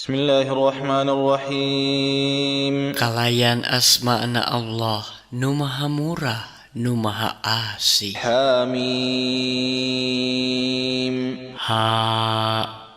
بسم الله الرحمن الرحيم. Kalayan asmana Allah nu Maha Murah, nu Maha Asih. حميم. Ha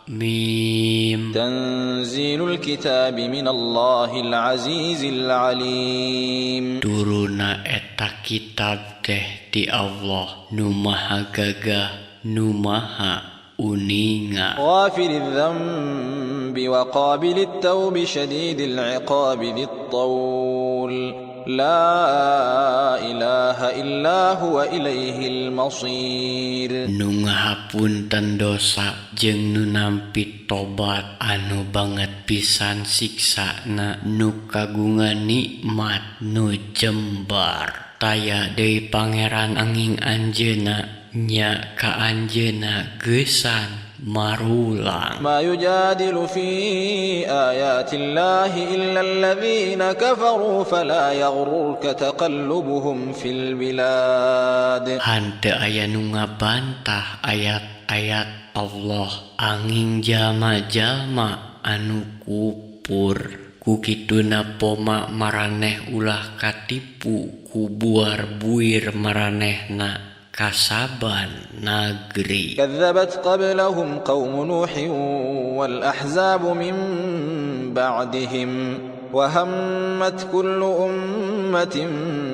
Mim. تنزيل الكتاب من الله العزيز العليم. Turunna eta kitab teh ti Allah nu Maha Gagah, nu Maha Uninga. غافر الذنب وقابل التوب، شديد العقاب، ذي الطول، لا إله إلا هو، إليه المصير. Nu ngahapunten dosa jeung nu nampi tobat, anu banget pisan siksana, nu kagungan nikmat nu jembar. Taya deui pangeran anging Anjeunna, nya ka Anjeunna geusan marulang. ما يجادل في آيات الله إلا الذين كفروا، فلا يغررك تقلبهم في البلاد. Henteu aya nu ngabantah ayat-ayat Allah anging jalma-jalma anu kupur. Ku kituna poma maraneh ulah katipu ku buar-buir maranehna kasaban nagri. كذبت قبلهم قوم نوح والأحزاب من بعدهم، وهمت كل أمة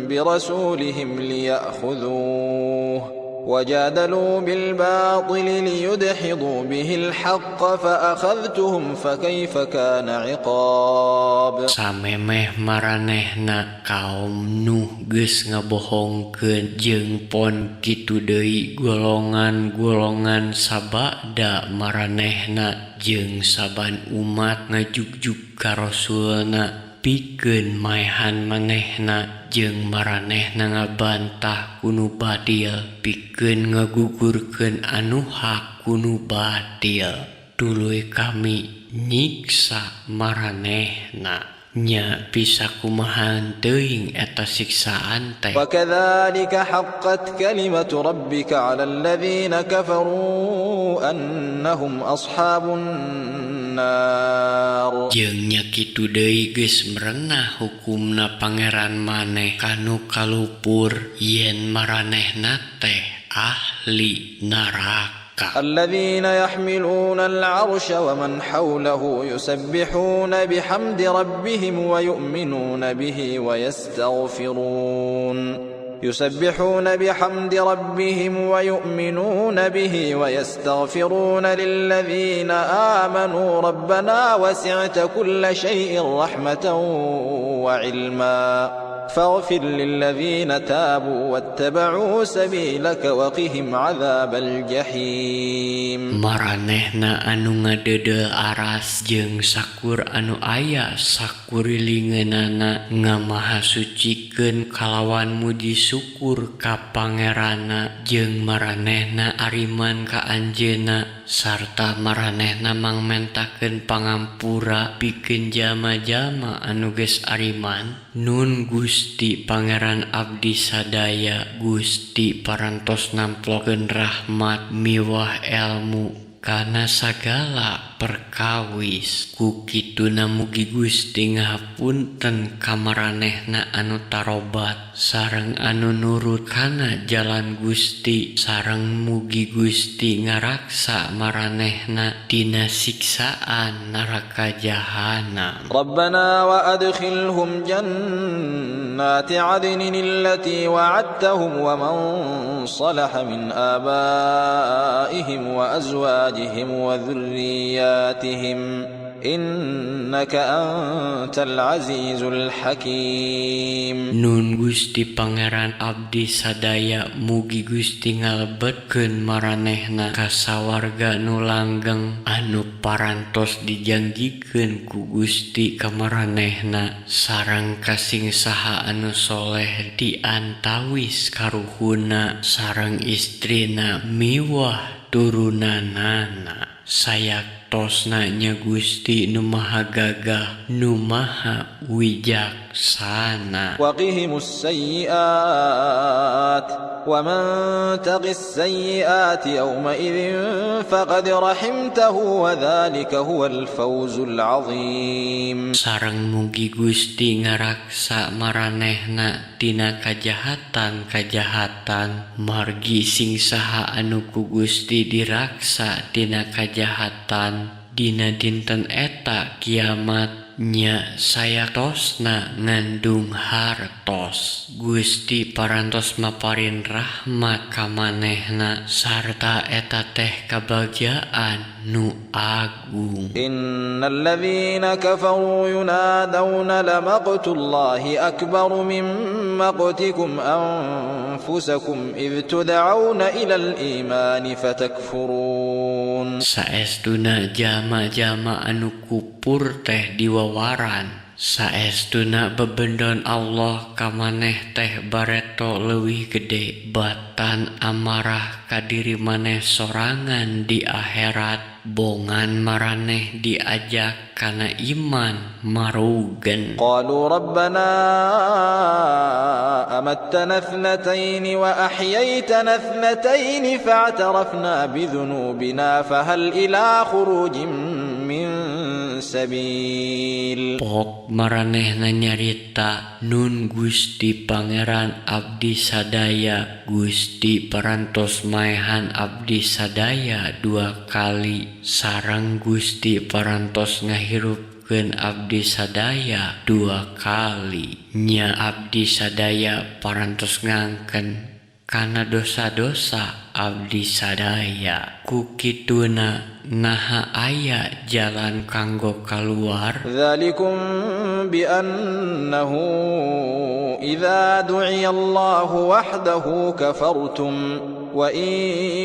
برسولهم ليأخذوه، وجادلوا بالباطل ليدحضوا به الحق، فأخذتهم، فكيف كان عقاب؟ Samemeh maranehna kaum Nuh geus ngabohongkeun jeung pon kitu deui golongan-golongan sabada maranehna, jeung saban umat ngajugjug ka rasulna pikeun maehan manehna, jeung maranehna ngabantah ku nu batil pikeun ngagugurkeun anu hak ku nu batil, tuluy kami nyiksa maranehna. Nya bisa kumaha teuing eta siksaan teh. وكذلك حقت كلمة ربك على الذين كفروا أنهم أصحاب النار. Jeung nya kitu deui geus merenah hukumna Pangeran maneh kanu kalupur yen maranehna teh ahli neraka. الذين يحملون العرش ومن حوله يسبحون بحمد ربهم ويؤمنون به ويستغفرون، يسبحون بحمد ربهم ويؤمنون به ويستغفرون للذين آمنوا، ربنا وسعت كل شيء رحمة وعلما، فاغفر للذين تابوا واتبعوا سبيلك وقهم عذاب الجحيم. Maranehna anu ngadeudeuh aras jeung sakur anu aya sakurilingeunana ngamahasucikeun kalawan muji syukur ka Pangeranna, jeung maranehna ariman ka Anjeunna, sarta maranehna mangmentakeun pangampura pikeun jalma-jalma anu geus ariman. Nun Gusti Pangeran abdi sadaya, Gusti parantos namplokeun rahmat miwah elmu kana sagala perkawis. Ku kituna mugi Gusti ngahapunten ka maranehna anu tarobat sareng anu nurut kana jalan Gusti, sareng mugi Gusti ngaraksa maranehna tina siksaan neraka jahanam. ربنا وأدخلهم جنات عدن التي وعدتهم ومن صلح من آبائهم وأزواجهم وذرياتهم، إنك أنت العزيز الحكيم. Nun Gusti Pangeran abdi sadaya, mugi Gusti ngalebetkeun maranehna ka sawarga nu langgeng anu parantos dijanjikeun ku Gusti ka maranehna sareng kasing saha anu soleh di antawis karuhunna sareng istrina miwah turunanana. Sayakti. Sayaktosna nya Gusti nu Maha Gagah nu Maha Wijaksana. وقهم السيئات ومن تق السيئات يومئذ فقد رحمته وذلك هو الفوز العظيم. Sareng mugi Gusti ngaraksa maranehna tina kajahatan-kajahatan, margi sing saha anu ku Gusti diraksa tina kajahatan dina dinten eta kiamat, nya sayaktosna ngandung hartos, Gusti parantos maparin rahmat ka manehna, sarta eta teh kabagjaan nu agung. إن الذين كفروا ينادون لمقت الله أكبر من مقتكم أنفسكم إذ تدعون إلى الإيمان فتكفرون. Saestuna jalma-jalma anu kupur teh diwawaran, "Saestuna bebendon Allah ka maneh teh bareto leuwih gede batan amarah ka diri maneh sorangan di akhirat, bongan maraneh diajak kana iman marugen." قالوا ربنا أمتنا اثنتين وأحييتنا اثنتين فاعترفنا بذنوبنا فهل إلى خروج من سبيل. Pok maranehna nyarita, "Nun Gusti Pangeran abdi sadaya, Gusti parantos maehan abdi sadaya dua kali, sareng Gusti parantos ngahirupkeun abdi sadaya dua kali. Nya abdi sadaya parantos ngangken kana dosa-dosa abdi sadaya. Ku kituna naha aya jalan kanggo kaluar?" ذلكم بأنه إذا دعي الله وحده كفرتم وإن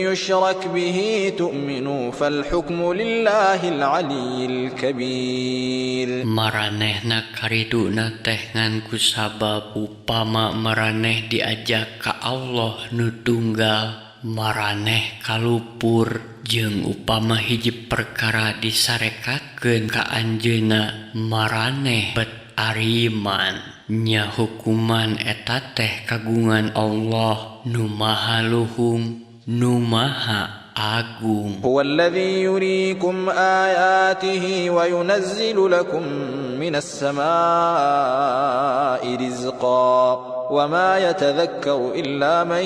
يشرك به تؤمنوا فالحكم لله العلي الكبير. Maranehna kariduna teh ngan kusabab upama maraneh diajak ka Allah nu tunggal, maraneh kalupur, jeung upama hiji perkara disarekatkeun ka Anjeunna, maraneh bet ariman. Nya hukuman eta teh kagungan Allah nu Maha Luhung nu Maha Agung. هو الذي يريكم آياته وينزل لكم من السماء رزقا وما يتذكر إلا من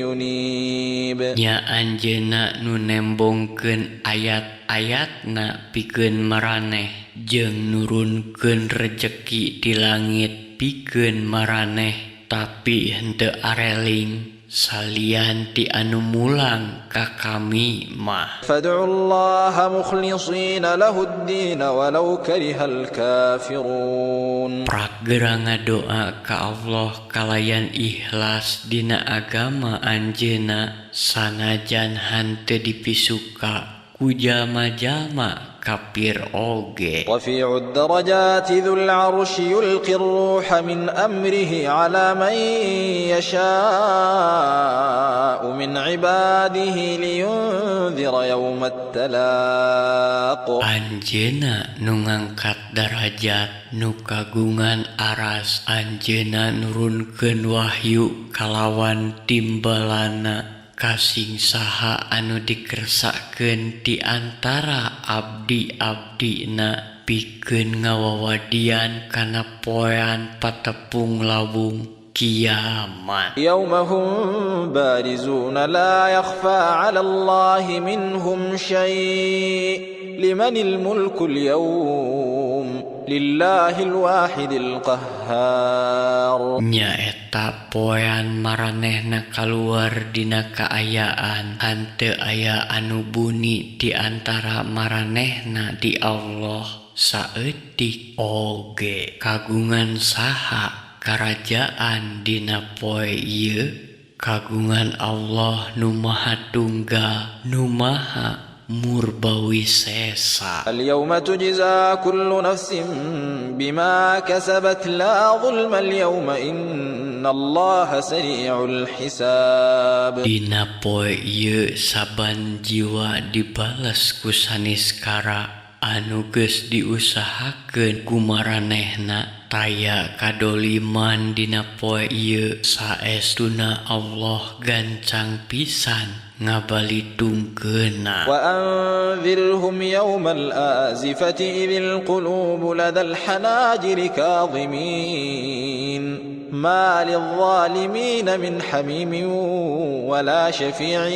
ينيب. Nya Anjeunna nu nembongkeun ayat-ayatna pikeun maraneh jeung nurunkeun rejeki ti langit pikeun maraneh, tapi henteu areling salian ti anu mulang ka kami mah. فادعوا الله مخلصين له الدين ولو كره الكافرون. Prak geura ngadoa ka Allah kalayan ikhlas dina agama Anjeunna, sanajan henteu dipisuka ku jalma-jalma kafir oge. رفيع الدرجات ذو العرش يلقي الروح من أمره على من يشاء من عباده لينذر يوم التلاق. Anjeunna nu ngangkat darajat, nu kagungan aras. Anjeunna nurunkeun wahyu kalawan timbalana ka sing saha anu dikersakeun ti antara abdi-abdina, pikeun ngawawadian kana poean patepung lawung kiamat. يوم هم بارزون لا يخفى على الله منهم شيء لمن الملك اليوم لله الواحد القهار. Nyaeta poean maranehna kaluar dina kaayaan henteu aya anu buni di antara maranehna di Allah saeutik oge. Kagungan saha karajaan dina poe ieu? Kagungan Allah nu Maha Tunggal nu Maha Murbawisesa. اليوم تجزى كل نفس بما كسبت لا ظلم اليوم إن الله سريع الحساب. Dina poe ieu saban jiwa dibales ku saniskara anu geus diusahakeun ku maranehna, taya kadoliman dina poe ieu, saestuna Allah gancang pisan ngabalitungkeunna. وأنذرهم يوم الآزفة إذ القلوب لدى الحناجر كاظمين ما للظالمين من حميم ولا شفيع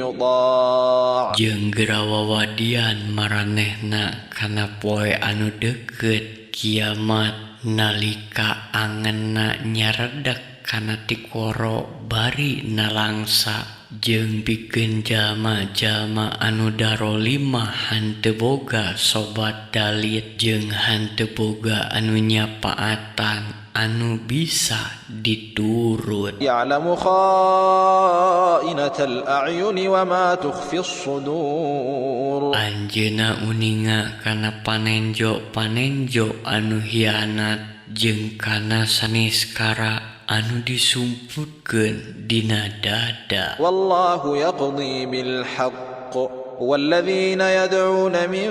يطاع. Jeung geura wawadian maranehna kana poe anu deukeut kiamat, nalika angenna nyaredek kana tikoro bari nalangsa, jeung pikeun jalma-jalma anu darolimah henteu boga sobat dalit jeung henteu boga anu nyapaatan anu bisa diturut. يعلم خائنة الأعين وما تخفي الصدور. Anjeunna uninga kana panenjo-panenjo anu hianat jeung kana saniskara anu disumputkeun dina dada. والله يقضي بالحق والذين يدعون من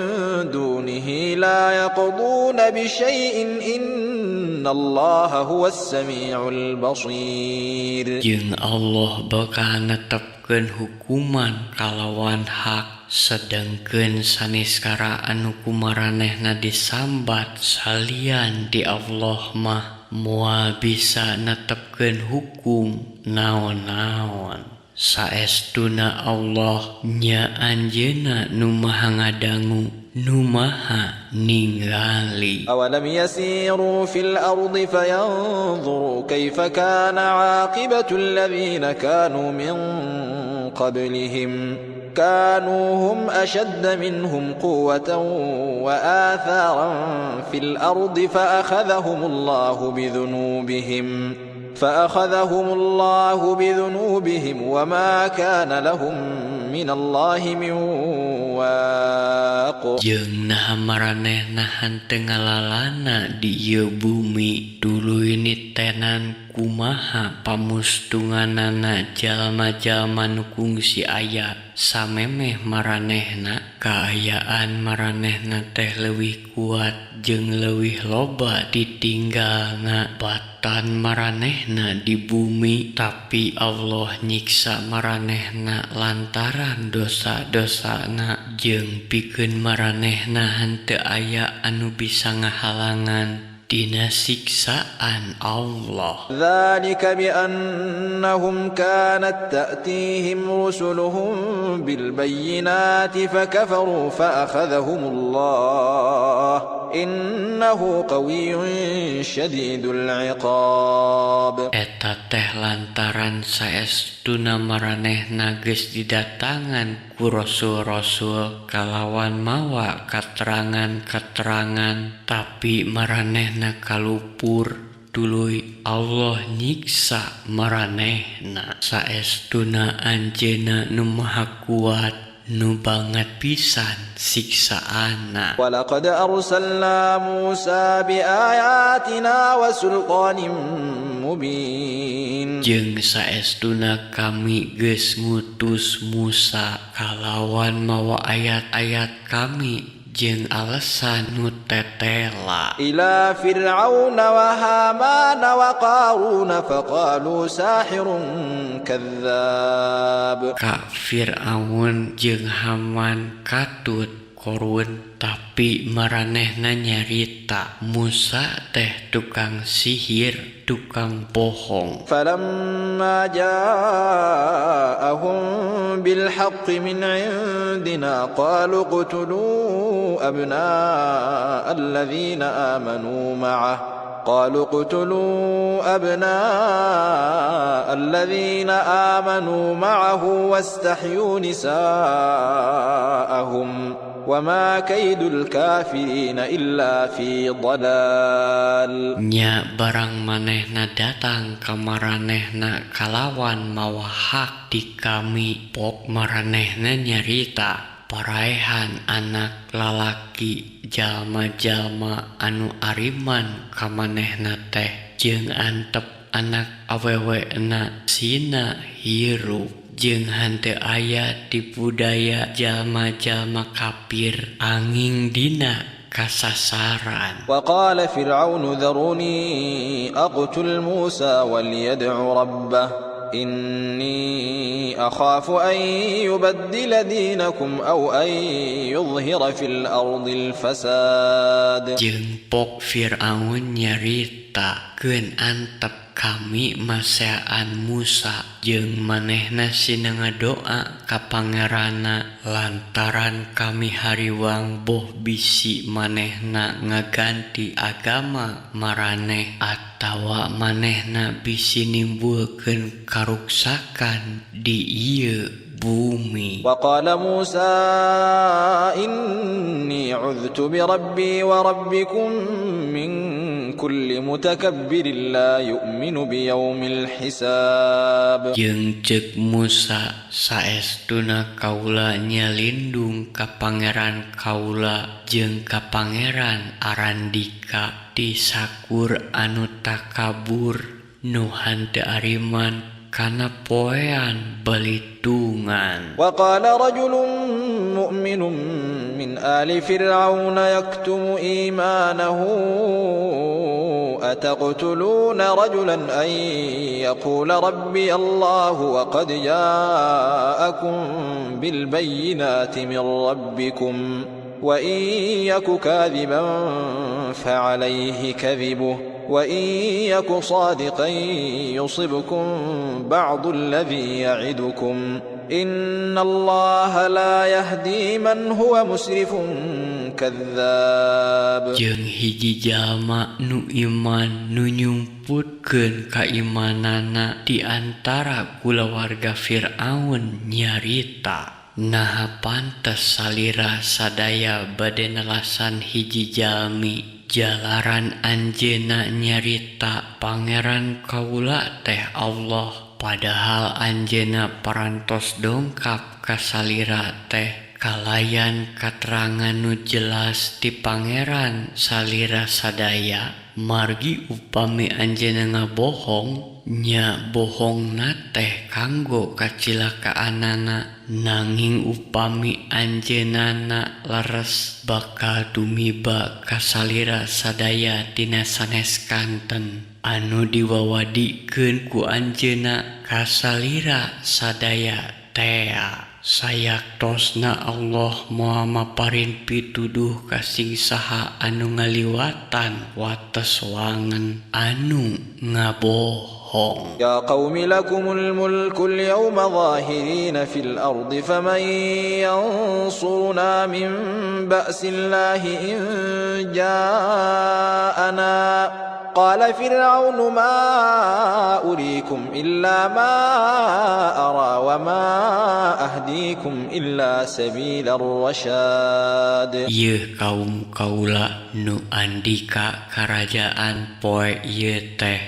دونه لا يقضون بشيء إن الله هو السميع البصير. Jeung Allah bakal netepkeun hukuman kalawan hak, sedangkeun saniskara anu kumaranehna disambat salian ti Allah mah moal bisa netepkeun hukum naon-naon. Saestuna Allah nya anjeunna nu maha ngadangu, nu maha ningali. أولم يسيروا في الأرض فينظروا كيف كان عاقبة الذين كانوا من قبلهم كانوا هم أشد منهم قوة وآثارا في الأرض فأخذهم الله بذنوبهم وما كان لهم من الله من واق. Jeung naha maranehna henteu ngalalana di ieu bumi, tuluy nitenan kumaha pamustunganana jalma-jalma nu kungsi aya samemeh maranehna. Kaayaan maranehna teh leuwih kuat jeung leuwih loba ditinggalna batan maranehna di bumi, tapi Allah nyiksa maranehna lantaran dosa-dosana, jeung pikeun maranehna henteu aya anu bisa ngahalangan dina siksaan Allah. ذلك بأنهم كانت تأتيهم رسلهم بالبينات فكفروا فأخذهم الله إنه قوي شديد العقاب. Eta teh lantaran saestuna maranehna geus didatangan ku rasul-rasul kalawan mawa katerangan-katerangan, tapi maranehna kalupur, tuluy Allah nyiksa maranehna. Saestuna Anjeunna nu maha kuat, nu banget pisan siksaana. ولقد أرسلنا موسى بآياتنا وسلطان مبين. Jeung saestuna kami geus ngutus Musa kalawan mawa ayat-ayat kami jeung alasan nu tetela. إلى فرعون وهامان وقارون فقالوا ساحر كذاب. Ka Fir'aun jeung Haman katut Korun, tapi maranehna nyarita Musa teh tukang sihir, tukang bohong. فلما جاءهم بالحق من عندنا قالوا اقتلوا أبناء الذين آمنوا معه قالوا اقتلوا أبناء الذين آمنوا معه واستحيوا نساءهم وما كيد الكافرين إلا في ضلال. Nya barang manehna datang ka maranehna kalawan mawa hak di kami, pok maranehna nyarita, Paraehan anak lalaki jalma-jalma anu ariman ka manehna teh jeung antep anak awewena sina hirup jeung henteu aya tipu daya jalma-jalma kafir anging dina kasasaran. وقال فرعون ذروني أقتل موسى وليدع ربه إني أخاف أن يبدل دينكم أو أن يظهر في الأرض الفساد. Jeung pok Fir'aun nyarita, keun antep kami maseaan Musa jeung manehna sina ngadoa ka Pangeranna lantaran kami hariwang boh bisi manehna ngaganti agama maraneh atawa manehna bisi nimbulkeun karuksakan di ieu bumi. وقال موسى إني عذت بربي وربكم من كل متكبر لا يؤمن بيوم الحساب. Jeung ceuk Musa, saestuna kaula nyalindung ka Pangeran kaula jeung ka Pangeran arandika ti sakur anu takabur nu henteu ariman kana poean balitungan. وقال رجل مؤمن من آل فرعون يكتم إيمانه أتقتلون رجلا أن يقول ربي الله وقد جاءكم بالبينات من ربكم وإن يك كاذبا فعليه كذبه وإن يك صادقا يصبكم بعض الذي يعدكم إن الله لا يهدي من هو مسرف كذاب. Jeung hiji jalma nu iman nu nyumputkeun kaimanana di antara kulawarga Fir'aun nyarita, naha pantes salira sadaya bade nelasan hiji jalmi jalaran anjeunna nyarita Pangeran kaula teh Allah, padahal anjeunna parantos dongkap ka salira teh kalayan katerangan nu jelas ti Pangeran salira sadaya. Margi upami anjeunna ngabohong, nya bohongna teh kanggo kacilakaanana, nanging upami anjeunna leres bakal tumiba ka salira sadaya tina sanes kanten anu diwawadikeun ku anjeunna ka salira sadaya tea. Sayaktosna Allah moal maparin pituduh ka sing saha anu ngaliwatan wates wangen anu ngabohong. يا قوم لكم الملك اليوم ظاهرين في الأرض فمن ينصرنا من بأس الله إن جاءنا قال فرعون ما أريكم إلا ما أرى وما أهديكم إلا سبيل الرشاد. Yeuh kaum kaula nu andika karajaan poe ieu teh,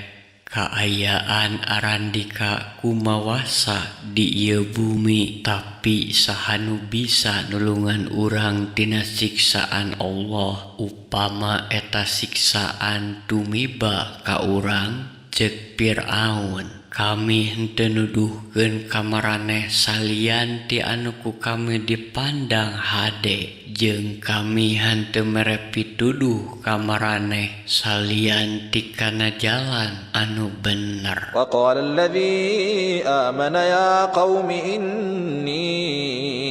kaayaan arandika kumawasa di ieu bumi, tapi saha nu bisa nulungan urang tina siksaan Allah upama eta siksaan tumiba ka urang? Ceuk Fir'aun, kami henteu nuduhkeun ka maraneh salian ti anu ku kami dipandang hade, jeung kami henteu mere pituduh ka maraneh salian ti kana jalan anu bener. وقال الذي آمن يا قوم إني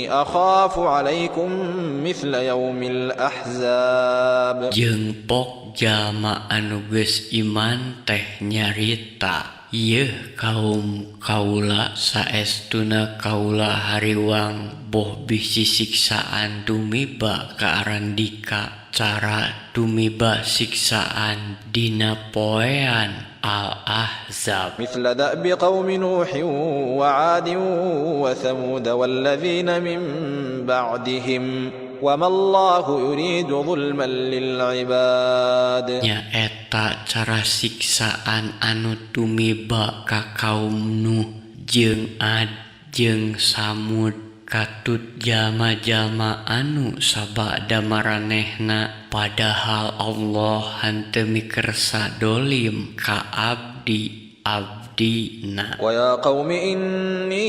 أخاف عليكم مثل يوم الأحزاب. Jeung pok jalma anu geus iman teh nyarita, yeuh kaum kaula, saestuna kaula hariwang boh bisi siksaan tumiba ka arandika cara tumiba siksaan dina poean Al-Ahzab. مثل دأب قوم نوح وعاد وثمود والذين من بعدهم وما الله يريد ظلما للعباد. Nyaeta cara siksaan anu tumiba ka kaum Nuh jeung Ad jeung Samud Katut jalma-jalma anu sabada maranehna, padahal Allah henteu mikersa dolim ka abdi-abdina. ويا قوم إني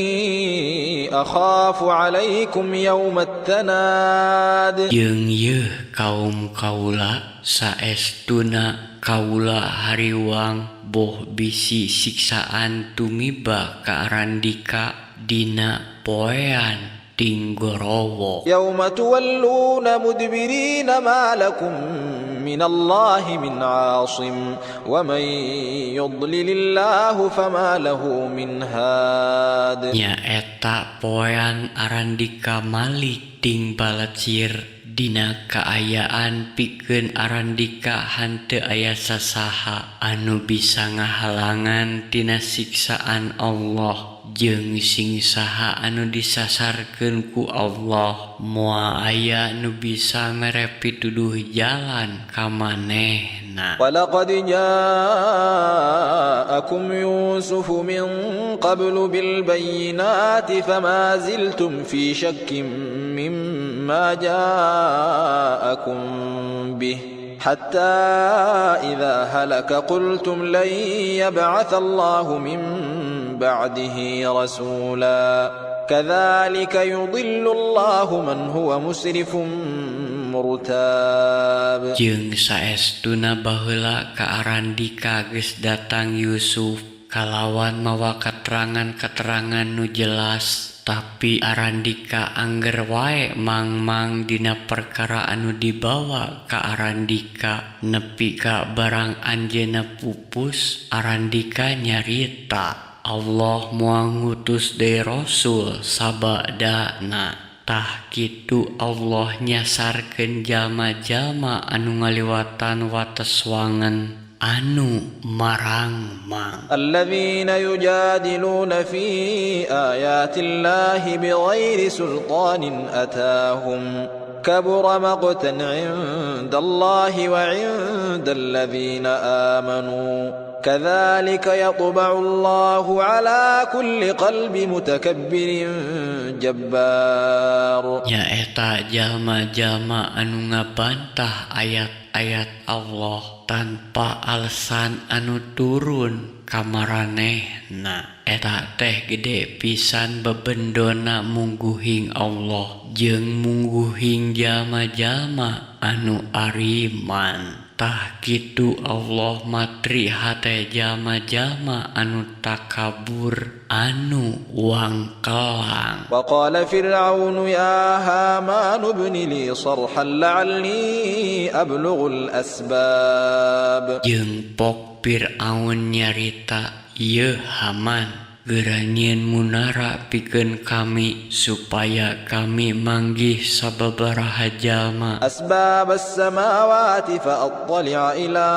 أخاف عليكم يوم التناد. Jeung yeuh kaum kaula, saestuna kaula hariwang boh bisi siksaan tumiba ka arandika dina poean tinggorowo. يوم تولون مدبرين ما لكم من الله من عاصم ومن يضلل الله فما له من هاد. Nyaeta poean arandika malik ting balecir dina kaayaan pikeun arandika henteu aya sasaha anu bisa ngahalangan tina siksaan Allah, jeung sing saha anu disasarkeun ku Allah moal aya nu bisa mere pituduh jalan ka manehna. ولقد جاءكم يوسف من قبل بالبينات فما زلتم في شك مما جاءكم به حتى إذا هلك قلتم لن يبعث الله من بعده رسولا كذلك يضل الله من هو مسرف مرتاب. Jeung saestuna baheula ka arandika geus datang Yusuf kalawan mawa keterangan-keterangan nu jelas, tapi arandika angger wae mangmang dina perkara anu dibawa ka arandika nepi ka barang anjeunna pupus. Arandika nyarita, Allah moal ngutus deui rasul sabadana. Tah kitu Allah nyasarkeun jalma-jalma anu ngaliwatan wates wangen anu marangmang. الذين يجادلون في آيات الله بغير سلطان أتاهم كبر مقتا عند الله وعند الذين آمنوا كذلك يطبع الله على كل قلب متكبر جبار. Nyaeta jalma-jalma anu ngabantah ayat-ayat Allah tanpa alasan anu turun ka maranehna. Eta teh gede pisan bebendona mungguhing Allah jeung mungguhing jalma-jalma anu ariman. Tah kitu Allah matri hate jalma-jalma anu takabur anu wangkelang. وقال فرعون يا هامان ابن لي صرحا لعلي أبلغ الأسباب. Jeung pok Fir'aun nyarita, "Yeuh Haman, geura nyieun munara pikeun kami supaya kami manggih sababaraha jalma أسباب السماوات فأطلع إلى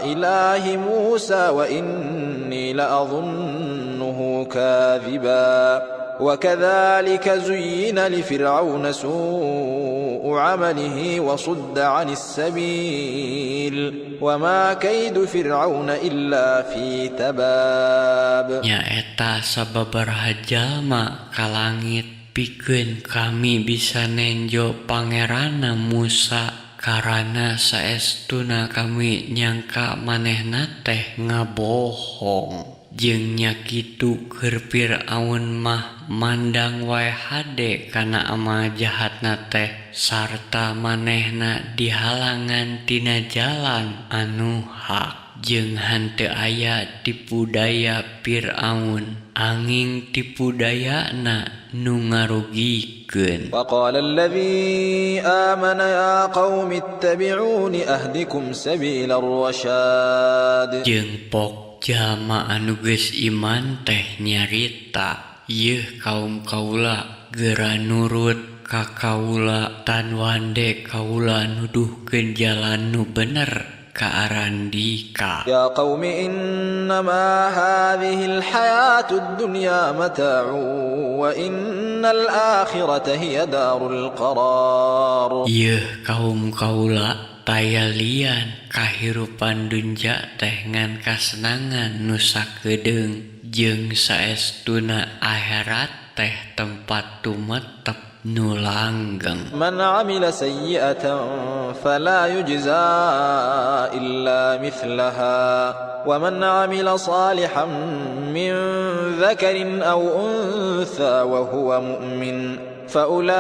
إله موسى وإني لأظنه كاذبا وكذلك زين لفرعون سوء عمله وصد عن السبيل وما كيد فرعون إلا في تباب. Nyaeta sababaraha jalma ka langit pikeun kami bisa nenjo pangeranna Musa, karana saestuna kami nyangka manehna teh ngabohong. Jeung nya kitu keur Fir'aun mah mandang wae hade kana amal jahatna teh sarta manehna dihalangan tina jalan anu hak. Jeung henteu aya tipu daya Fir'aun anging tipu dayana nu ngarugikeun. وقال الذي آمن يا قوم اتبعون أهدكم سبيل الرشاد. Jeung pok jalma anu geus iman teh nyarita, "Yeuh kaum kaula, geura nurut ka kaula tan wande kaula nuduhkeun jalan nu bener ka arandika." يا قوم إنما هذه الحياة الدنيا متاع وإن الآخرة هي دار القرار. Yeuh kaum kaula, taya lian kahirupan dunja teh ngan kasenangan nu sakedeung, jeung saestuna akhirat teh tempat tumetep nu langgeng. Man 'amila sayyi'atan fala yujza illa mithlaha wa man 'amila salihan min dzakarin aw untha wa huwa mu'min فأولئك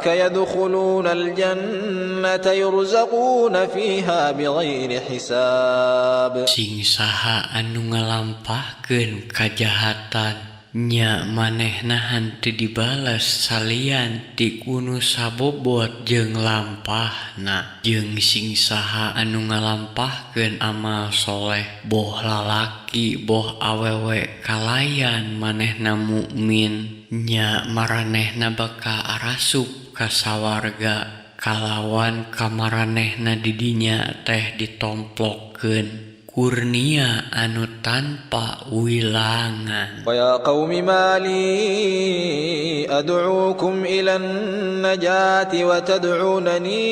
يدخلون الجنة يرزقون فيها بغير حساب. Sing saha anu ngalampahkeun kajahatan nya manehna henteu dibales salian ti kunu sabobot jeung lampahna, jeung sing saha anu ngalampahkeun amal soleh boh lalaki boh awewe kalayan manehna mukmin, nya maranehna bakal arasup ka sawarga kalawan kamaranehna di dinya teh ditomplokeun kurnia anu tanpa wilangan. Wa ya qaumi ma li ad'uukum ila an-najati wa tad'unani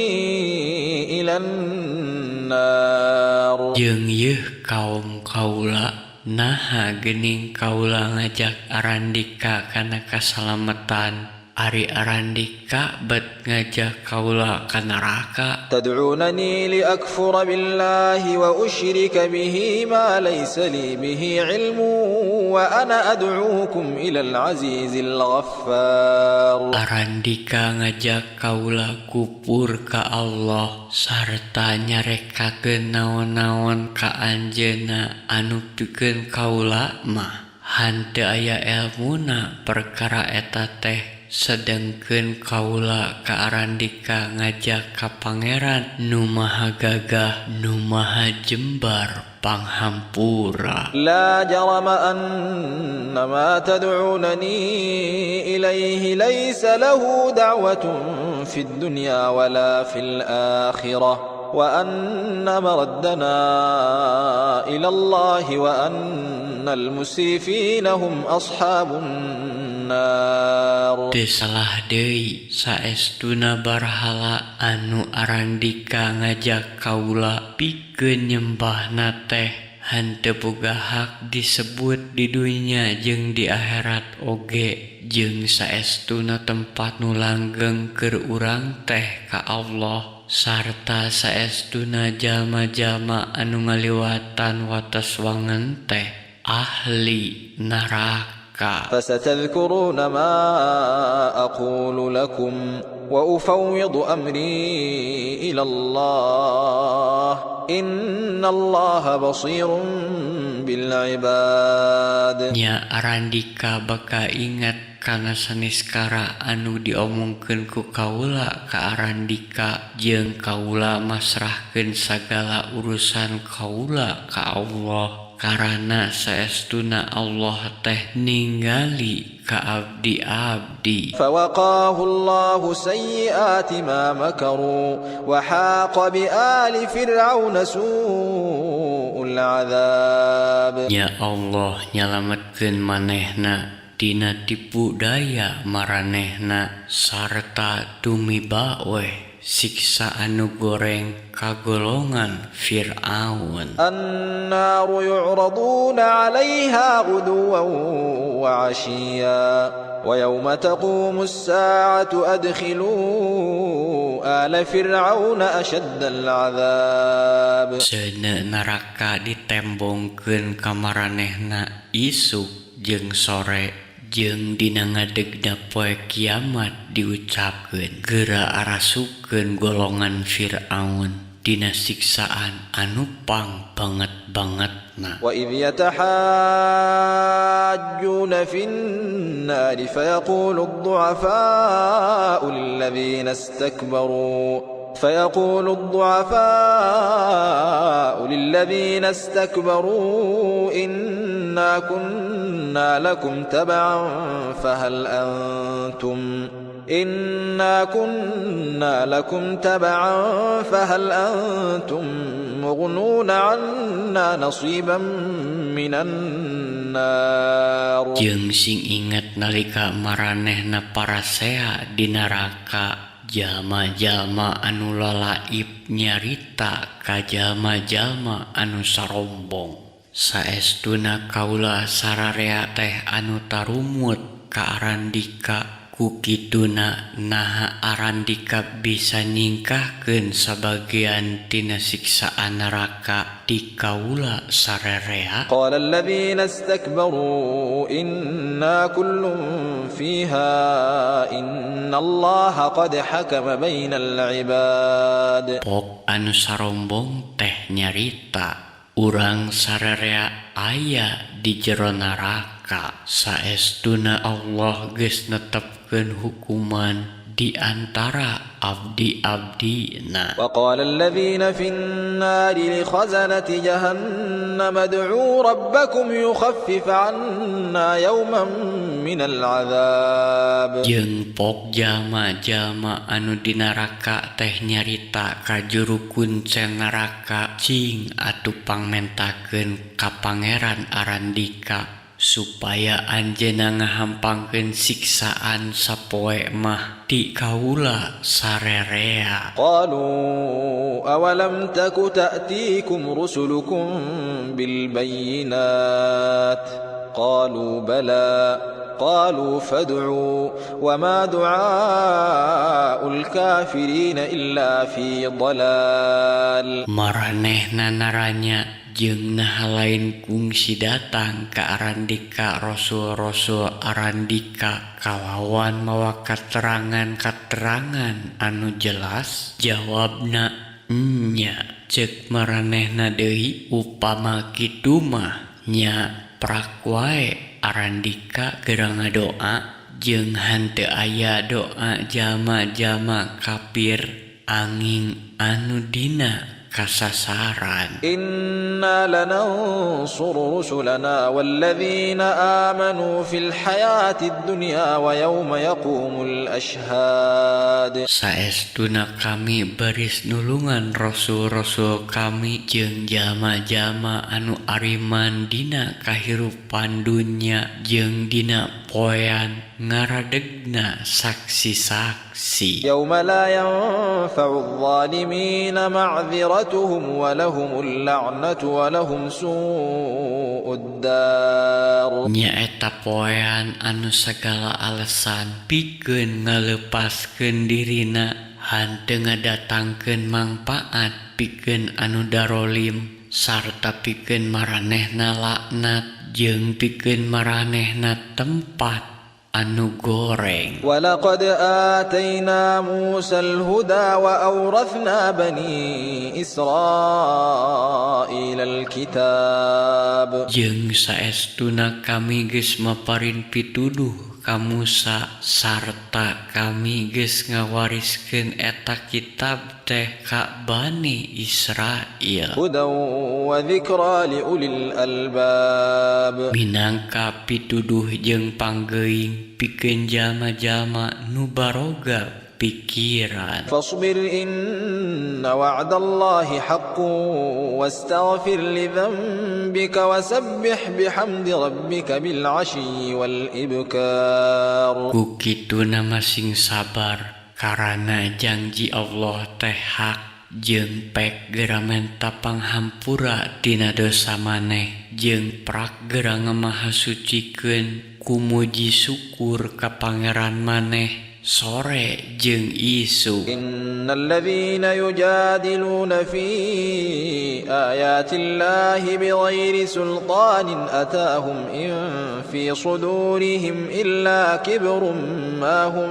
ila an-nar. Jeung yeuh kaum kaula, naha geuning kaula ngajak arandika kana kasalametan, ari arandika bet ngajak kaula ka neraka. Tad'unani li akfura billahi wa usyrika bihi ma laysa li bihi ilmu wa ana ad'uukum ilal azizil ghaffar. Arandika ngajak kaula kupur ka Allah sarta nyarekakeun naon-naon ka anjeunna anu pikeun kaula mah henteu aya elmuna perkara eta teh. Sedengkeun kaula ka arandika ngajak ka Pangeran nu maha gagah nu maha jembar panghampura. La jarama anna ma tad'unani ilaihi laysa lahu da'watun fid dunya wala fil akhirah wa anna maraddana ila Allah wa annal musrifina hum ashabun nar. Teu salah deui saestuna barhala anu arandika ngajak kaula pikeun nyembahna teh henteu boga hak disebut di dunya jeung di akhirat oge, jeung saestuna tempat nu langgeng keur urang teh ka Allah sarta saestuna jalma-jalma anu ngaliwatan wates wangen teh ahli neraka. فستذكرون ما أقول لكم وأفوض أمري إلى الله إن الله بصير بالعباد. Nya arandika baka ingat kana saniskara anu diomongkeun ku kaula ka arandika, jeung kaula masrahkeun sagala urusan kaula ka Allah, karana saestuna Allah teh ningali ka abdi-abdi. Fawaqahu Allahu sayyi'ati ma makaru wa haqa bi ali fir'auna su'ul 'adzab. Ya Allah nyalametkeun manehna dina tipu daya maranehna sarta tumiba weh siksa anu goreng kagolongan Fir'aun. An-naru yu'raduna 'alaiha ghuduwan wa 'ashiyya wa yawma taqumu as-sa'atu adkhilu ala fir'auna ashaddal 'adzab. Seuneu neraka ditembongkeun ka maranehna isuk jeung sore, jeung dina ngadegna poe kiamat diucapkeun geura arasupkeun golongan Fir'aun dina siksaan anu pang banget-bangetna. Wa idh yatahajjuna fin nari fayaqulu ad-du'afa'u lilladzina istakbaru فيقول الضعفاء للذين استكبروا إنا كنا لكم تبعا فهل أنتم إنا كنا لكم تبعا فهل أنتم مغنون عنا نصيبا من النار. Jeung sing inget nalika maranehna parasea di neraka, jalma-jalma anu lalaib nyarita ka jalma-jalma anu sarombong. Saestuna kaula sararea teh anu tarumut ka Arandika. Ku kituna naha Arandika bisa nyingkahkeun sabagian tina siksaan neraka ti kaula sararea? قال الذين استكبروا إنا كل فيها إن الله قد حكم بين العباد. Pok anu sarombong teh nyarita, urang sararea aya di jero neraka, saestuna Allah geus netepkeun hukuman di antara abdi-abdina. وقال الذين في النار لخزنة جهنم ادعوا ربكم يخفف عنا يوما من العذاب. Jeung pok jalma-jalma anu di neraka teh nyarita ka juru kuncen neraka, cing atuh pangmentakeun ka Pangeran Arandika supaya anjeunna ngahampangkeun siksaan sapoe mah ti kaula sarerea. قالوا أولم تك تأتيكم رسلكم بالبينات قالوا بلى قالوا فادعوا وما دعاء الكافرين إلا في ضلال. Maranehna naranya, jeung naha lain kungsi datang ka Arandika rasul-rasul Arandika kalawan mawa katerangan-katerangan anu jelas? Jawabna, nya. Cek maranehna deui, upama kitu mah nya prak wae Arandika geura ngadoa, jeung henteu aya doa jalma-jalma kafir anging anu dina kasasaran. إنا لننصر رسلنا والذين آمنوا في الحياة الدنيا ويوم يقوم الأشهاد. Saestuna kami baris nulungan rasul-rasul kami jeung jalma-jalma anu ariman dina kahirupan dunya jeung dina poean ngaradegna saksi-saksi. يوم لا ينفع الظالمين معذرتهم ولهم اللعنة ولهم سوء الدار. Nyaeta poean anu sagala alasan pikeun ngalepaskeun dirina henteu ngadatangkeun mangpaat pikeun anu darolim sarta pikeun maranehna laknat jeung pikeun maranehna tempat anu goreng. ولقد آتينا موسى الهدى وأورثنا بني إسرائيل الكتاب. Jeung saestuna kami geus maparin pituduh ka Musa sarta kami geus ngawariskeun eta kitab teh ka Bani Israil. هدى وذكرى لأولي الألباب. Minangka pituduh jeung panggeuing pikeun jalma-jalma nu baroga pikiran. فاصبر إن وعد الله حق واستغفر لذنبك وسبح بحمد ربك بالعشي والإبكار. Ku kituna masing sabar karana janji Allah teh hak, jeung pek gera menta panghampura tina dosa maneh, jeung prak gera ngamahasucikeun ku muji syukur ka Pangeran maneh sore jeung isuk. إن الذين يجادلون في آيات الله بغير سلطان أتاهم إن في صدورهم إلا كبر ما هم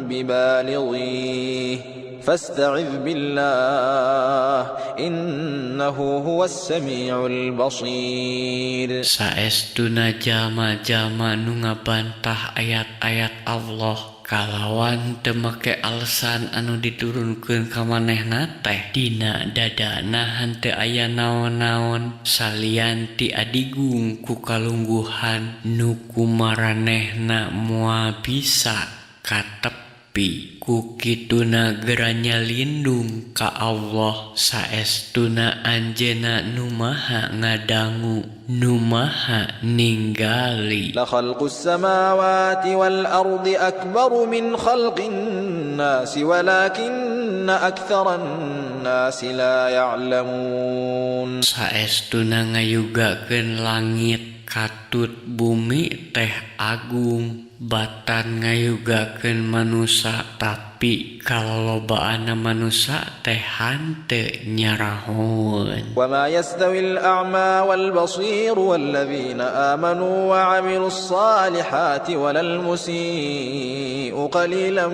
ببالغيه فاستعذ بالله إنه هو السميع البصير. Saestuna jalma-jalma nu ngabantah ayat-ayat Allah kalawan teu make alasan anu diturunkeun ka manehna teh, dina dadana henteu aya naon-naon salian ti adigung ku kalungguhan nu kumaranehna moal bisa katepi. Ku kituna gera nyalindung ka Allah, saestuna Anjeunna nu Maha ngadangu, nu Maha ninggali. لخلق السماوات والأرض أكبر من خلق الناس ولكن أكثر الناس لا يعلمون. Saestuna ngayugakeun langit katut bumi teh agung batan ngayugakeun manusa, tapi kalolobaanna manusa teh hanteu nyarahoeun. وما يستوي الأعمى والبصير والذين آمنوا وعملوا الصالحات ولا المسيء قليلا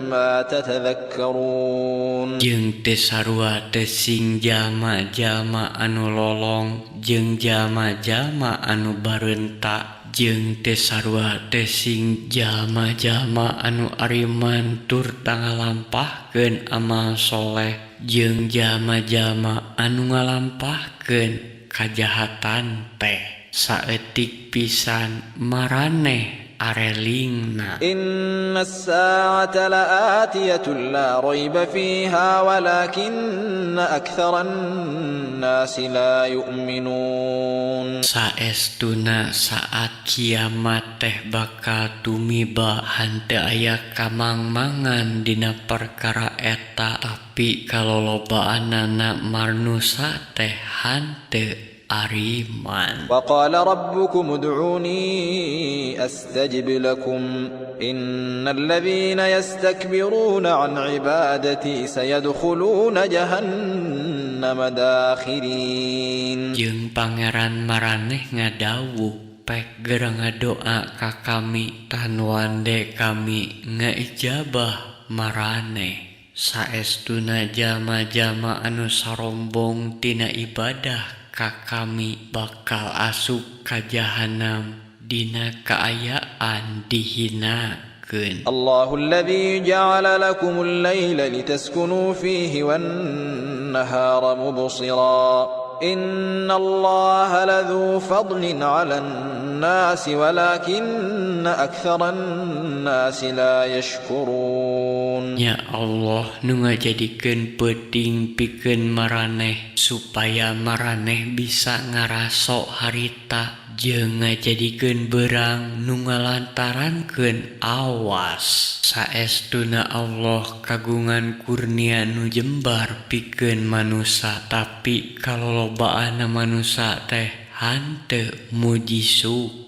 ما تتذكرون. Jeung teu sarua teh sing jalma-jalma anu lolong jeung jalma-jalma anu barenta, jeung teu sarua teh sing jalma-jalma anu ariman turta ngalampahkeun amal soleh jeung jalma-jalma anu ngalampahkeun kajahatan teh saeutik pisan maraneh arelingna. إن الساعة لآتية لا ريب فيها ولكن أكثر الناس لا يؤمنون. Saestuna saat kiamat teh bakal tumiba, henteu aya kamangmangan dina perkara eta, tapi kalolobaanana manusa teh hanteu ariman. وقال ربكم ادعوني أستجب لكم إن الذين يستكبرون عن عبادتي سيدخلون جهنم داخرين. Jeung Pangeran maraneh ngadawuh, "Pek gera ngadoa ka kami, tan wande kami ngaijabah maraneh." Saestuna jalma-jalma anu sarombong tina ibadah ka kami bakal asup ka jahanam dina kaayaan dihinakeun. الله الذي جعل لكم الليل لتسكنوا فيه والنهار مبصرا إن الله لذو فضل على الناس ولكن أكثر الناس لا يشكرون. Nya Allah nu ngajadikeun peuting pikeun maraneh supaya maraneh bisa ngaraso harita, jeung ngajadikeun beurang nu ngalantarankeun awas. Saestuna Allah kagungan kurnia nu jembar pikeun manusa, tapi kalolobaanna manusa teh hanteu muji syukur.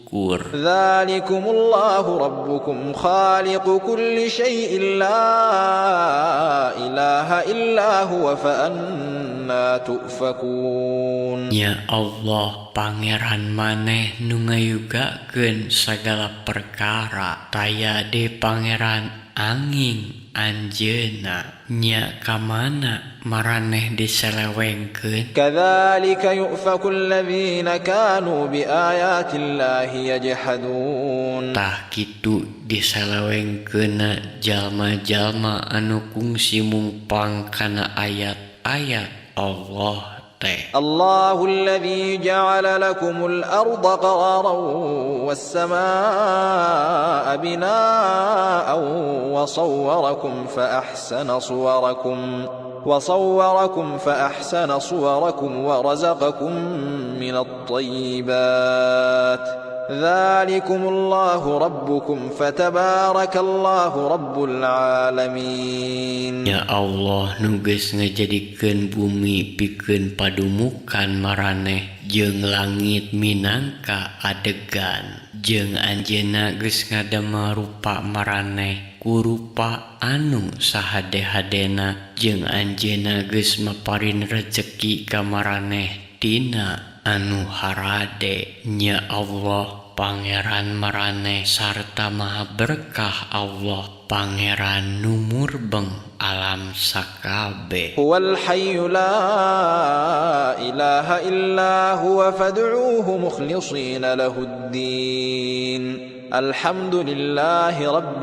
ذلكم الله ربكم خالق كل شيء لا إله إلا هو فأنى تؤفكون. Nya Allah Pangeran maneh nu ngayugakeun sagala perkara, taya deui pangeran anging Anjeunna. Nya kamana maraneh diselewengkeun? كذلك يؤفك الذين كانوا بآيات الله يجحدون. Tah kitu diselewengkeunna jalma-jalma anu kungsi mungpang kana ayat-ayat Allah teh. الله الذي جعل لكم الأرض قرارا والسماء بناء وصوركم فأحسن صوركم ورزقكم من الطيبات ذلكم الله ربكم فتبارك الله رب العالمين. Ya Allah nu geus ngajadikeun bumi pikeun padumukan maraneh jeung langit minangka adegan, jeung Anjeunna geus ngadamel rupa maraneh ku rupa anu sahade-hadena, jeung Anjeunna geus maparin rejeki ka maraneh tina anu harade. Nya Allah Pangeran maraneh sarta maha berkah Allah Pangeran nu murbeng alam sakabeh. هو الحي لا إله إلا هو فادعوه مخلصين له الدين الحمد لله رب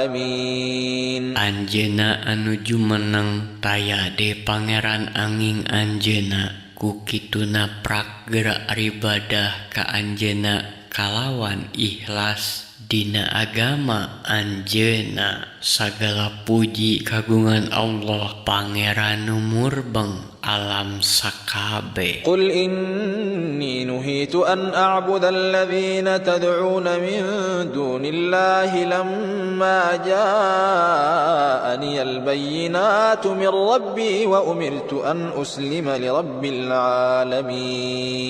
العالمين. Anjeunna anu jumeneng, taya deui pangeran anging Anjeunna. Ku kituna prak geura ibadah ka Anjeunna kalawan ikhlas. Dina agama Anjeunna. Sagala puji kagungan Allah Pangeran nu murbeng alam sakabeh. قل إني نهيت أن أعبد الذين تدعون من دون الله لما جاءني البينات من ربي وأمرت أن أسلم لرب العالمين.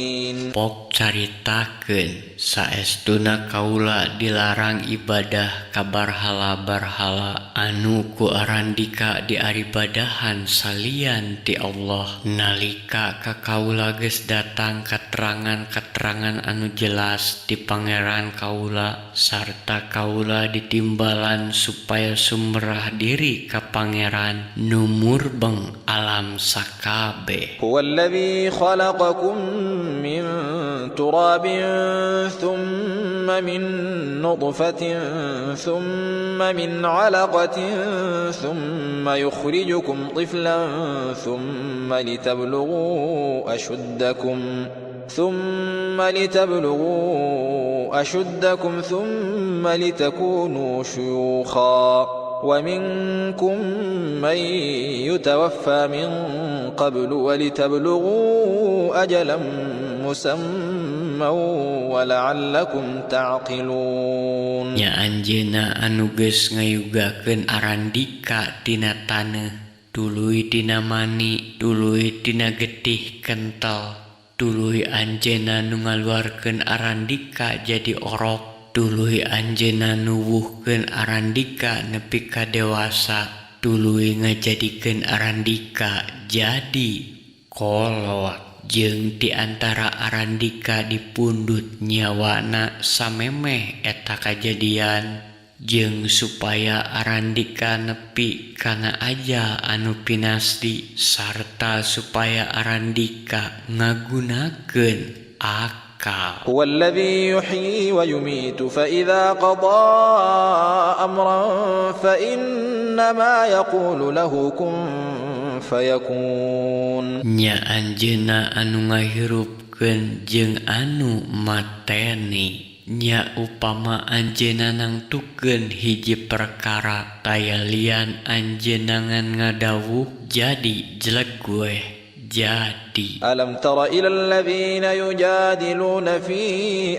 Pok caritakeun, saestuna kaula dilarang ibadah ka barhala-barhala anu ku arandika diaribadahan salian ti Allah nalika ka kaula geus datang katerangan-katerangan anu jelas ti Pangeran kaula sarta kaula ditimbalan supaya sumrah diri ka Pangeran nu murbeng alam sakabeh. هو الذي خلقكم من تراب ثم من نطفة ثم من علقة ثم يخرجكم طفلا ثم لتبلغوا أشدكم ثم لتكونوا شيوخا، ومنكم من يتوفى من قبل ولتبلغوا أجلا مسمى ولعلكم تعقلون. Nya Anjeunna anu geus ngayugakeun arandika tina taneuh, tuluy tina mani, tuluy tina getih kental. Tuluy Anjeunna nu ngaluarkeun arandika jadi orok. Tuluy Anjeunna nuwuhkeun arandika nepi ka dewasa. Tuluy ngajadikeun arandika jadi kolot. Jeung di antara arandika dipundut nyawana samemeh eta kajadian, jeung supaya arandika nepi kana ajal anu pinasti sarta supaya arandika ngagunakeun akal. هو الذي يحيي ويميت، فإذا قضى أمرا فإنما يقول له كن فيكون. Nya Anjeunna anu ngahirupkeun jeung anu mateni. Nya upama Anjeunna nangtukeun hiji perkara, taya lian Anjeunna ngan ngadawuh, "Jadi jleg weh," jadi. ألم تر إلى الذين يجادلون في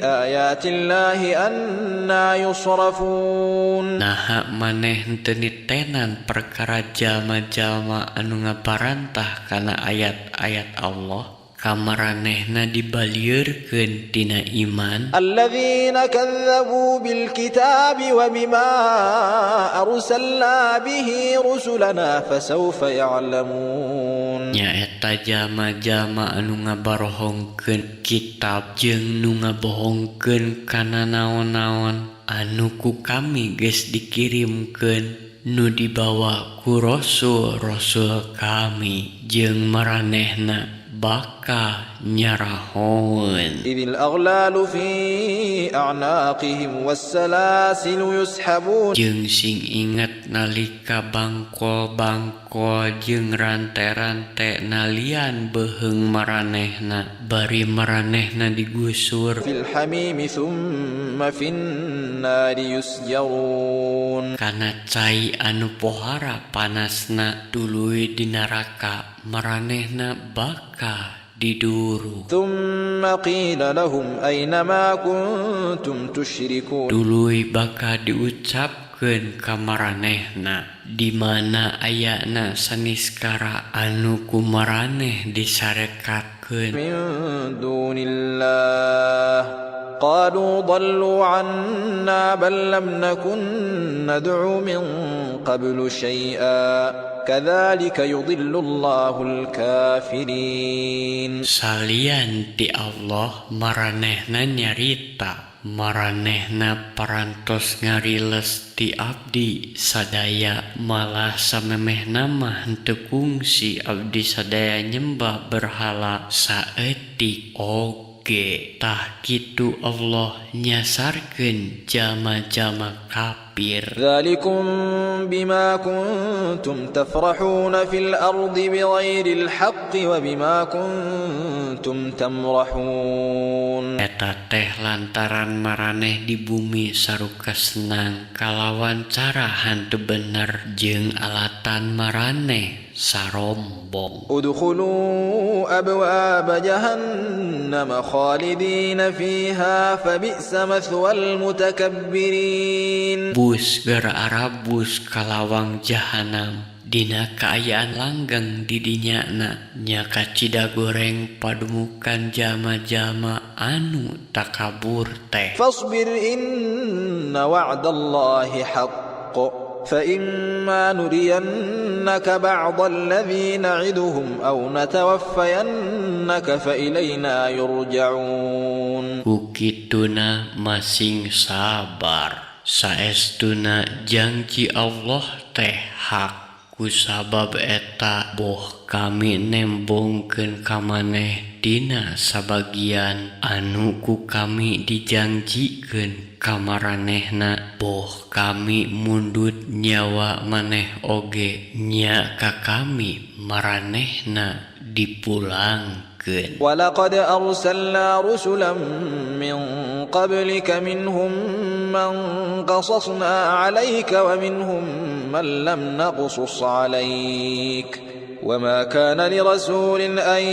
آيات الله أنى يصرفون؟ Naha maneh henteu nitenan perkara jalma-jalma anu ngabarantah kana ayat-ayat Allah, kamaranehna dibalieurkeun tina iman? الذين كذبوا بالكتاب وبما أرسلنا به رسلنا، فسوف يعلمون. Nyaeta jalma-jalma anu ngabarohongkeun kitab jeung nu ngabohongkeun kana naon-naon anu ku kami geus dikirimkeun nu dibawa ku rasul-rasul kami, jeung maranehna bakal nyarahoeun. إذ الأغلال في أعناقهم والسلاسل يسحبون. Jeung sing inget nalika bangkol-bangkol jeung rante-rante nalian beuheung maranehna bari maranehna digusur في الحميم ثم في النار يسجرون. Kana cai anu pohara panasna, tuluy di neraka maranehna bakal diduruk. ثم قيل لهم أين ما كنتم تشركون؟ Tuluy bakal diucapkeun ka maranehna, "Di mana ayana saniskara anu ku maraneh disarekatkeun?" من دون الله؟ قالوا ضلوا عنا بل لم نكن ندعو من قبل شيئا، كذلك يضل الله الكافرين. Salian ti Allah, maranehna nyarita, "Maranehna parantos ngariles ti abdi sadaya, malah samemehna mah henteu kungsi abdi sadaya nyembah berhala saeutik oge." Tah kitu Allah nyasarkeun jalma-jalma kafir. kapir. ذلكم بما كنتم تفرحون في الأرض بغير الحق وبما كنتم تمرحون. Eta teh lantaran maraneh di bumi saruka senang kalawan cara henteu bener jeung alatan maraneh sarombong. Udkhulu abwaab jahannam khalidina fiha fabi'sa mathwal mutakabbirin. Bus gara arabus kalawang jahanam dina kaayaan langgeng di dinyana nya kacida goreng padumukan jalma-jalma anu takabur teh. Fasbir inna wa'dallahi haqq فإما نرينك بعض الذي نعدهم أو نتوفينك فإلينا يرجعون. Ku kituna masing sabar saestuna janji Allah teh hak. Ku sabab eta boh kami nembongkeun ka maneh dina sabagian anu ku kami dijanjikeun ka maranehna, boh kami mundut nyawa maneh oge nya ka kami maranehna dipulangkeun. Walaqad arsalna rusulan min qablika minhum man qasasna 'alaika wa minhum man lam naqsus 'alaik wa ma kana lirasulin an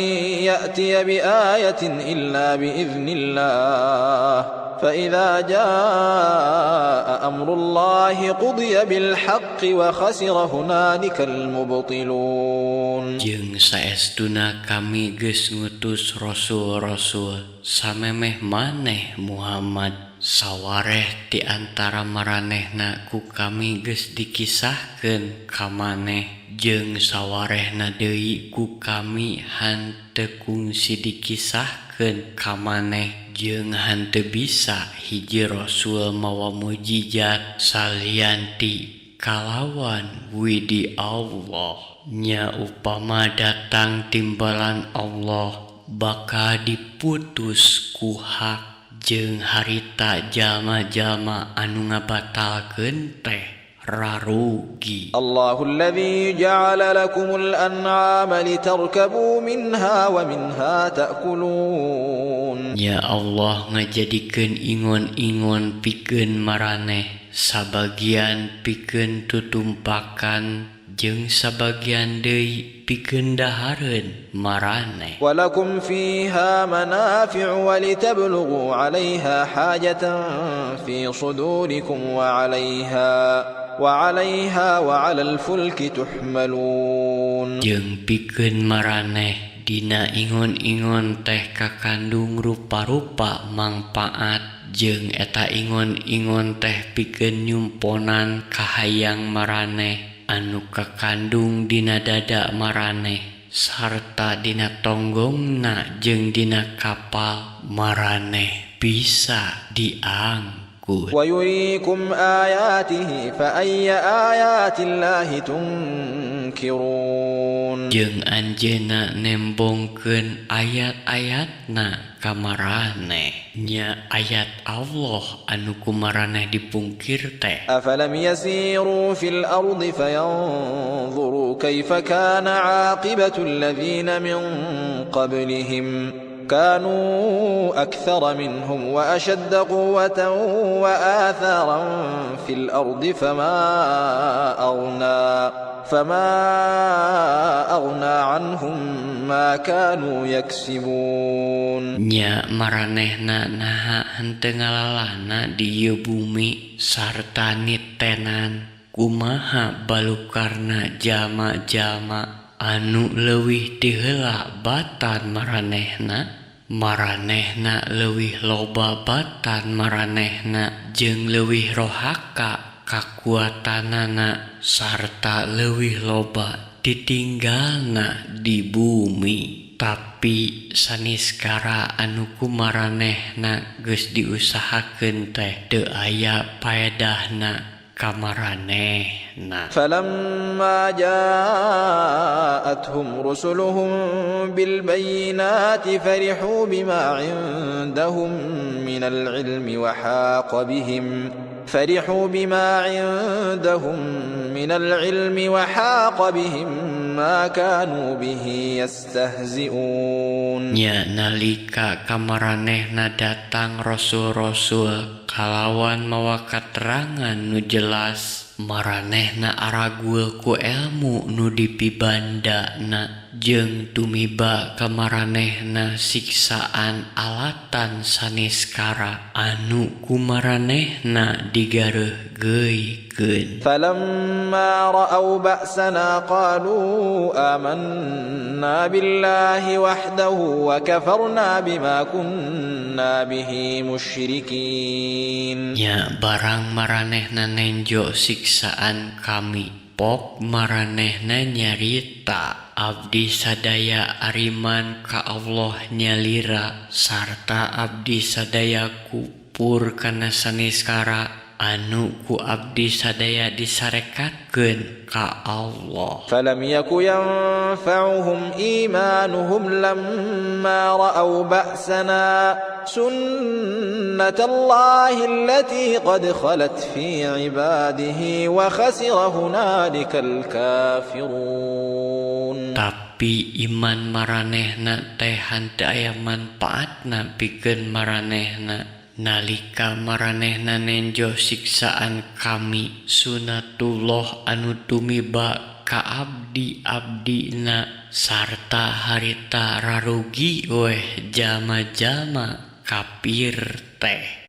ya'tiya biayatin illa biiznillah fa idza jaa amrullahi qudiya bil haqqi wa khasira hunalikal mubtilun. Jeung saestuna kami geus ngutus rasul-rasul samemeh maneh Muhammad, sawareh ti antara maranehna ku kami geus dikisahkeun ka maneh, jeung sawarehna deui ku kami henteu kungsi dikisahkeun ka maneh, jeung henteu bisa hiji rasul mawa mujizat salian ti kalawan widi Allah. Nya upama datang timbalan Allah bakal diputus ku hak jeung harita jalma-jalma anu ngabatalkeun teh rarugi. Allahu alladzi ja'ala lakumul an'ama litarkabu minha wa minha ta'kulun. Ya Allah ngajadikeun ingon-ingon pikeun maraneh, sabagian pikeun tutumpakan jeung sabagian deui pikeun dahareun maraneh. Walakum fiha manafi'u wa litablughu 'alayha hajatan fi sudurikum wa 'alayha wa 'alal fulki tuhmalun. Jeung pikeun maraneh dina ingon-ingon teh kakandung rupa-rupa mangpaat, jeung eta ingon-ingon teh pikeun nyumponan kahayang maraneh anu kakandung dina dada maraneh sarta dina tonggongna jeung dina kapal maraneh bisa diangkut. Wa yuriikum ayatihi fa ayya ayatillahi tunkirun. Jeung anjeunna nembongkeun ayat-ayatna ka maraneh, nya ayat Allah anu ku maraneh dipungkir teh. Afalam yasiru fil ardi fayanzuru kaifa kana 'aqibatu alladhina min qablihim kanu akthara minhum wa ashadda quwwatan wa atharan fil ardi fama aghna anhum ma kanu yaksibun. Nya maranehna naha henteu ngalalana di ieu bumi sarta nitenan kumaha balukarna jalma-jalma anu leuwih ti heula batan maranehna, maranehna leuwih loba batan maranehna jeung leuwih rohaka kakuatanana sarta leuwih loba ditinggalna di bumi. Tapi saniskara anu ku maranehna geus diusahakeun teh teu aya paedahna ka maranehna. Falamma ja'atuhum rusuluhum bil bayyinati farihu bima 'indahum minal 'ilmi wa haqa bihim فرحوا بما عندهم من العلم وحاق بهم ما كانوا به يستهزئون. Nya nalika ka maranehna datang rasul-rasul kalawan mawa katerangan nu jelas, maranehna aragul ku elmu nu dipibandana jeung tumiba ka maranehna siksaan alatan saniskara anu ku maranehna digareuhgeuikeun. فلما رأوا بأسنا قالوا آمنا بالله وحده وكفرنا بما كنا به مشركين. Nya barang maranehna nenjo siksaan kami, pok maranehna nyarita, "Abdi sadaya ariman ka Allah nyalira sarta abdi sadaya kupur kana saniskara anu ku abdi sadaya disarekatkeun ka Allah." فلم يك ينفعهم إيمانهم لما رأوا بأسنا سنة الله التي قد خلت في عباده وخسر هنالك الكافرون. Tapi iman maranehna teh henteu aya manfaatna pikeun maranehna nalika maranehna nenjo siksaan kami, sunatullah anu tumiba ka abdi-abdina, sarta harita rarugi weh jalma-jalma kafir teh.